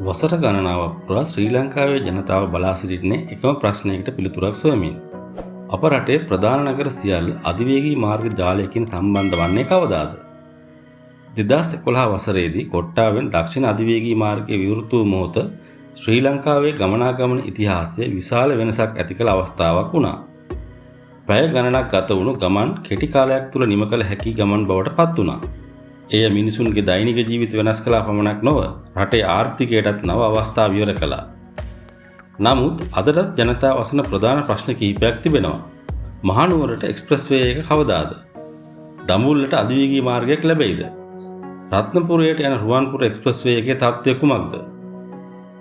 වසර ගණනාවක් පුරා ශ්‍රී ලංකාවේ ජනතාව බලා සිටින්නේ එකම ප්‍රශ්නයකට පිළිතුරක් සොයමින්. අප රටේ ප්‍රධාන නගර සියල්ල අධිවේගී මාර්ග ජාලයකින් සම්බන්ධ වන්නේ කවදාද? 2011 වසරේදී කොට්ටාවෙන් දක්ෂිණ අධිවේගී මාර්ගය විවෘත වූ මොහොත ශ්‍රී ලංකාවේ ගමනාගමන ඉතිහාසයේ විශාල වෙනසක් ඇති කළ අවස්ථාවක් වුණා. පැය ගණනක් ගත වුණු ගමන් කෙටි කාලයක් තුළ නිම කළ හැකි ගමන් බවට පත් වුණා. එය මිනිසුන්ගේ දෛනික ජීවිත වෙනස් කළා පමණක් නොව, රටේ ආර්ථිකයටත් නව අවස්ථා විවර කළා. නමුත් අදටත් ජනතාව අසන ප්‍රධාන ප්‍රශ්න කිහිපයක් තිබෙනවා. මහනුවරට එක්ස්ප්‍රස් වේ එක කවදාද? දඹුල්ලට අධිවේගී මාර්ගයක් ලැබෙයිද? රත්නපුරයට යන රුවන්පුර එක්ස්ප්‍රස් වේ එකේ තත්ත්වය කුමක්ද?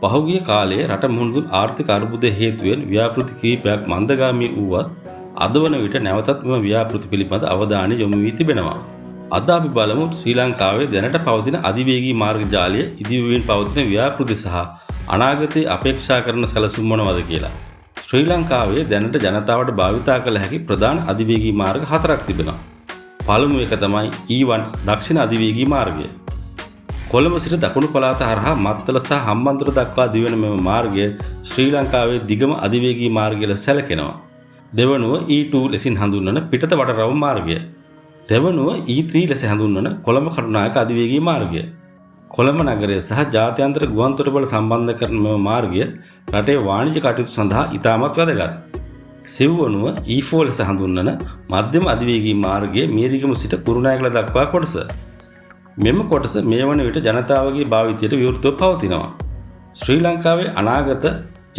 පහුගිය කාලයේ රට මුහුණ දුන් ආර්ථික අර්බුද හේතුවෙන් ව්‍යාපෘති කිහිපයක් මන්දගාමී වුවත්, අද වන විට නැවතත් මෙම ව්‍යාපෘති පිළිබඳ අවධානය යොමු වී තිබෙනවා. අද අපි බලමු ශ්‍රී ලංකාවේ දැනට පවතින අධිවේගී මාර්ග ජාලය, ඉදිරියෙන් පවතින ව්‍යාපෘති සහ අනාගතයේ අපේක්ෂා කරන සැලසුම් මොනවද කියලා. ශ්‍රී ලංකාවේ දැනට ජනතාවට භාවිතා කළ හැකි ප්‍රධාන අධිවේගී මාර්ග හතරක් තිබෙනවා. පළමු එක තමයි E1 දක්ෂිණ අධිවේගී මාර්ගය. කොළඹ සිට දකුණු පළාත හරහා මත්තල සහ හම්බන්තොට දක්වා දිවෙන මෙම මාර්ගය ශ්‍රී ලංකාවේ දිගම අධිවේගී මාර්ගය ලෙස සැලකෙනවා. දෙවනුව E2 ලෙසින් හඳුන්වන පිටත වටරවුම් මාර්ගය. තෙවනුව E3 ලෙස හඳුන්වන කොළඹ කටුනායක අධිවේගී මාර්ගය. කොළඹ නගරය සහ ජාත්‍යන්තර ගුවන්තොටුපළ සම්බන්ධ කරන මෙම මාර්ගය රටේ වාණිජ කටයුතු සඳහා ඉතාමත් වැදගත්. සිව්වනුව E4 ලෙස හඳුන්වන මධ්‍යම අධිවේගී මාර්ගයේ මීරිගම සිට කුරුණෑගල දක්වා කොටස. මෙම කොටස මේ වන විට ජනතාවගේ භාවිතයට විවෘතව පවතිනවා. ශ්‍රී ලංකාවේ අනාගත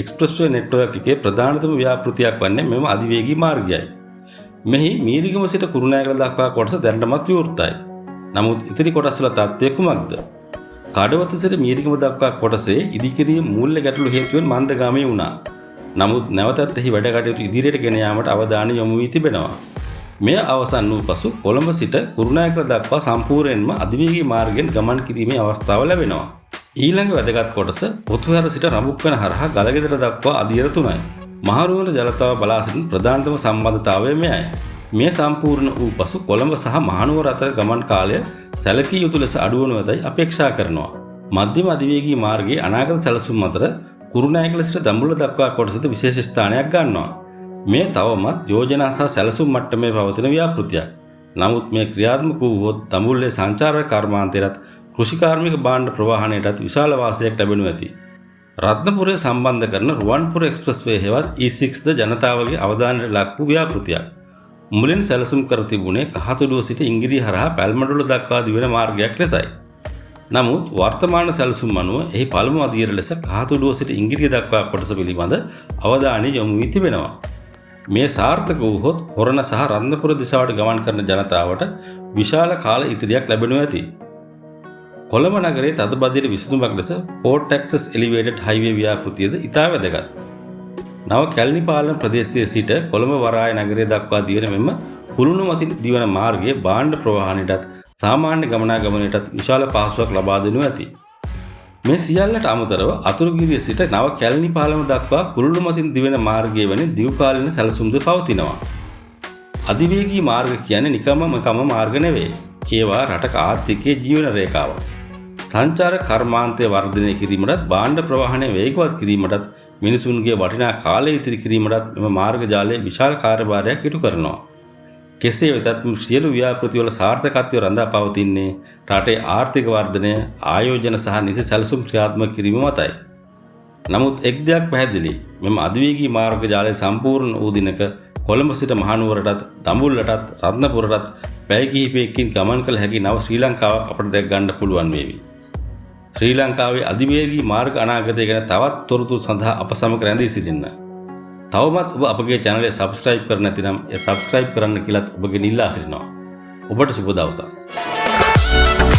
එක්ස්ප්‍රස්වේ නෙට්වර්ක් එකේ ප්‍රධානතම ව්‍යාපෘතියක් වන්නේ මෙම අධිවේගී මාර්ගයයි. මෙහි මීරිගම සිට කුරුණෑගල දක්වා කොටස දැනටමත් විවෘතයි. නමුත් ඉතිරි කොටස් වල තත්ත්වය කුමක්ද? කඩවත සිට මීරිගම දක්වා කොටසේ ඉදිකිරීම මූල්‍ය ගැටලු හේතුවෙන් මන්දගාමී වුණා. නමුත් නැවතත් එහි වැඩ කටයුතු ඉදිරියට ගෙන යාමට අවධානය යොමු වී තිබෙනවා. මෙය අවසන් වූ පසු කොළඹ සිට කුරුණෑගල දක්වා සම්පූර්ණයෙන්ම අධිවේගී මාර්ගයෙන් ගමන් කිරීමේ අවස්ථාව ලැබෙනවා. ඊළඟ වැදගත් කොටස පොතුහැර සිට රඹුක්වන හරහා ගලගෙදර දක්වා අදියර තුනයි. මහනුවර ජනතාව බලා සිටින ප්‍රධානතම සම්බන්ධතාවය මෙයයි. මෙය සම්පූර්ණ වූ පසු කොළඹ සහ මහනුවර අතර ගමන් කාලය සැලකිය යුතු ලෙස අඩුවනු ඇතැයි අපේක්ෂා කරනවා. මධ්‍යම අධිවේගී මාර්ගයේ අනාගත සැලසුම් අතර කුරුණෑගල සිට දඹුල්ල දක්වා කොටසද විශේෂ ස්ථානයක් ගන්නවා. මෙය තවමත් යෝජනා සහ සැලසුම් මට්ටමේ පවතින ව්‍යාපෘතියක්. නමුත් මෙය ක්‍රියාත්මක වූවොත් දඹුල්ලේ සංචාරක කර්මාන්තයටත් කෘෂිකාර්මික භාණ්ඩ ප්‍රවාහනයටත් විශාල වාසියක් ලැබෙනු ඇති. රත්නපුරය සම්බන්ධ කරන රුවන්පුර එක්ස්ප්‍රස් වේ හෙවත් E6 ද ජනතාවගේ අවධානයට ලක් වූ ව්‍යාපෘතියක්. මුලින් සැලසුම් කර තිබුණේ කහතුඩුව සිට ඉංගිරිය හරහා පැල්මඩුල්ල දක්වා දිවෙන මාර්ගයක් ලෙසයි. නමුත් වර්තමාන සැලසුම් අනුව එහි පළමු අදියර ලෙස කහතුඩුව සිට ඉංගිරිය දක්වා කොටස පිළිබඳ අවධානය යොමු වී තිබෙනවා. මේ සාර්ථක වූහොත් හොරණ සහ රත්නපුර දිසාවට ගමන් කරන ජනතාවට විශාල කාල ඉතිරියක් ලැබෙනු ඇති. කොළඹ නගරයේ තදබදයට විසඳුමක් ලෙස පෝට් ඇක්සස් එලිවේටඩ් හයිවේ ව්‍යාපෘතියද ඉතා වැදගත්. නව කැලණි පාලම ප්‍රදේශයේ සිට කොළඹ වරාය නගරය දක්වා දිවෙන මෙම කුළුණු මතින් දිවන මාර්ගය භාණ්ඩ ප්‍රවාහනයටත් සාමාන්‍ය ගමනාගමනයටත් විශාල පහසුවක් ලබා දෙනු ඇති. මේ සියල්ලට අමතරව අතුරුගිරිය සිට නව කැලණි පාලම දක්වා කුළුණු මතින් දිවෙන මාර්ගය වැනි දිගුකාලීන සැලසුම්ද පවතිනවා. අධිවේගී මාර්ග කියන්නේ නිකම්ම කම මාර්ග නෙවෙයි. ඒවා රටක ආර්ථිකයේ ජීවන රේඛාවක්. සංචාර කර්මාන්තය වර්ධනය කිරීමටත්, භාණ්ඩ ප්‍රවාහනය වේගවත් කිරීමටත්, මිනිසුන්ගේ වටිනා කාලය ඉතිරි කිරීමටත් මෙම මාර්ග ජාලය විශාල කාර්යභාරයක් ඉටු කරනවා. කෙසේ වෙතත් සියලු ව්‍යාපෘතිවල සාර්ථකත්වය රඳා පවතින්නේ රටේ ආර්ථික වර්ධනය, ආයෝජන සහ නිසි සැලසුම් ක්‍රියාත්මක කිරීම මතයි. නමුත් එක් දෙයක් පැහැදිලි. මෙම අධිවේගී මාර්ග ජාලය සම්පූර්ණ වූ දිනක කොළඹ සිට මහනුවරටත්, දඹුල්ලටත්, රත්නපුරටත් පැය කිහිපයකින් ගමන් කළ හැකි නව ශ්‍රී ලංකාවක් අපට දැක ගන්න පුළුවන් වේවි. ශ්‍රී ලංකාවේ අධිවේගී මාර්ග අනාගතය ගැන තවත් තොරතුරු සඳහා අප සමග රැඳී සිටින්න. තවමත් ඔබ අපගේ චැනලය සබ්ස්ක්‍රයිබ් කර නැතිනම් එය සබ්ස්ක්‍රයිබ් කරන්න කියලත් ඔබගෙන් ඉල්ලා සිටිනවා. ඔබට සුබ දවසක්.